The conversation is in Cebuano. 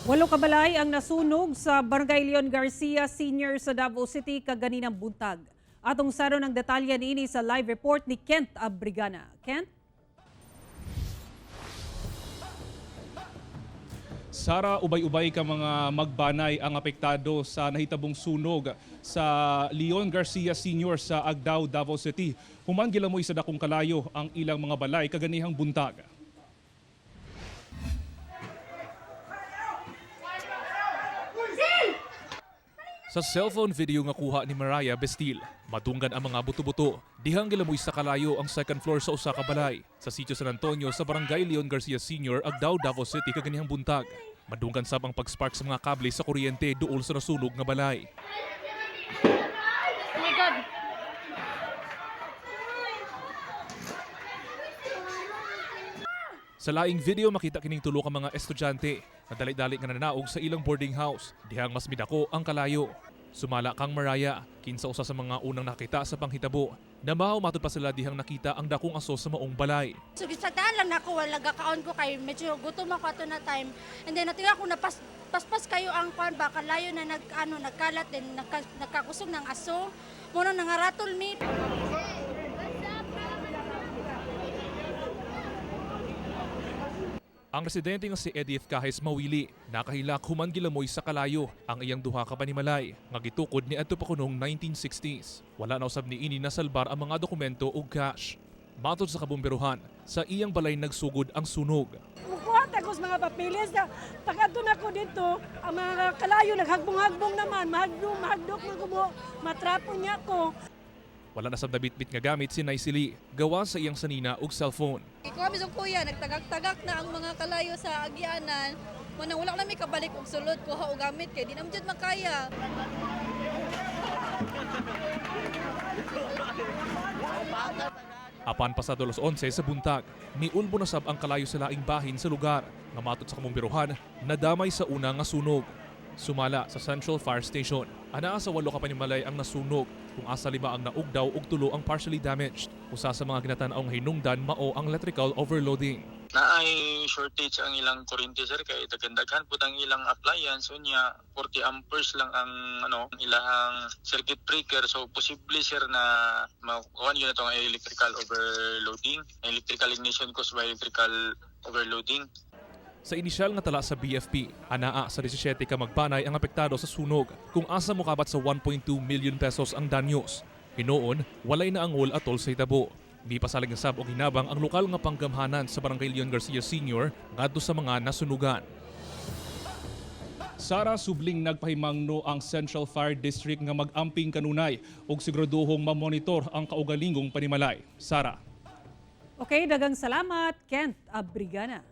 Walo ka balay ang nasunog sa Barangay Leon Garcia Senior sa Davao City kaganinang buntag. Atong saron ang detalye niini sa live report ni Kent Abrigana. Kent? Sara, ubay-ubay ka mga magbanay ang apektado sa nahitabong sunog sa Leon Garcia Sr. sa Agdao, Davao City. Human gilamoy sa dakong kalayo ang ilang mga balay kaganihang buntag. Sa cellphone video nga kuha ni Mariah Bestil, madunggan ang mga buto-buto. Dihang gilamoy sa kalayo ang second floor sa usa ka balay sa sitio San Antonio sa Barangay Leon Garcia Sr., Agdao, Davao City kaganihang buntag. Madunggan sab ang pag-spark sa mga kable sa kuryente duol sa nasunog nga balay. Oh my God. Sa laing video, makita kining tulo ka mga estudyante na dali-dali nga nanaog sa ilang boarding house. Dihang mas midako ang kalayo. Sumala kang Mariah, kinsa usa sa mga unang nakita sa panghitabo. Namahaw matud pa sila dihang nakita ang dakong aso sa maong balay. So gisadaan lang nako, wala gakaon ko kay medyo gutom ako ato na time. And then natinga ko na paspas kayo ang kuan ba kalayo na nag ano nagkalat din nagkakusog ng aso. Muna nangaratol mi. Ang residente nga si Edith Cajes Mawili, nakahilak human gilamoy sa kalayo ang iyang duha ka panimalay nga gitukod ni adto pa kunong 1960s. Wala na usab niini nasalbar ang mga dokumento ug cash. Matod sa kabomberohan, sa iyang balay nagsugod ang sunog. Mukuha tagos mga papeles na pag-adto na ko dito, ang mga kalayo naghagbong-hagbong naman, mahagdong, mahagdok man ko mo, matrapo niya ko. Wala na sab nabitbit nga gamit si Naisili, gawa sa iyang sanina ug cellphone. Ikaw kami kuya, nagtagak-tagak na ang mga kalayo sa agianan. Manang wala na may kabalik og sulod kuha og gamit kay di naman jud makaya. Apan pasado alas 11 sa buntag, miulbo na sab ang kalayo sa laing bahin sa lugar nga matod sa kamumbiruhan nadamay sa una nga sunog. Sumala sa Central Fire Station, anaa sa 8 ka panimalay ang nasunog kung asa 5 ang naugdaw ug 3 ang partially damaged. Usa sa mga ginatan-awng hinungdan mao ang electrical overloading. Naay shortage ang ilang kuryente, sir, kay daghan-daghan pud ang ilang appliance, unya 40 amperes lang ang ano ang ilahang circuit breaker, so posible, sir, na makuha yun itong electrical overloading, electrical ignition caused by electrical overloading. Sa inisyal nga tala sa BFP, anaa sa 17 ka magbanay ang apektado sa sunog kung asa mokabat sa 1.2 million pesos ang danyos. Hinuon, walay naangol atol sa hitabo. Mipasalig na sab og hinabang ang lokal nga panggamhanan sa Barangay Leon Garcia Sr. ngadto sa mga nasunugan. Sara, subling nagpahimangno ang Central Fire District nga mag-amping kanunay ug siguraduhong mamonitor ang kaugalingong panimalay. Sara. Okay, dagang salamat, Kent Abrigana.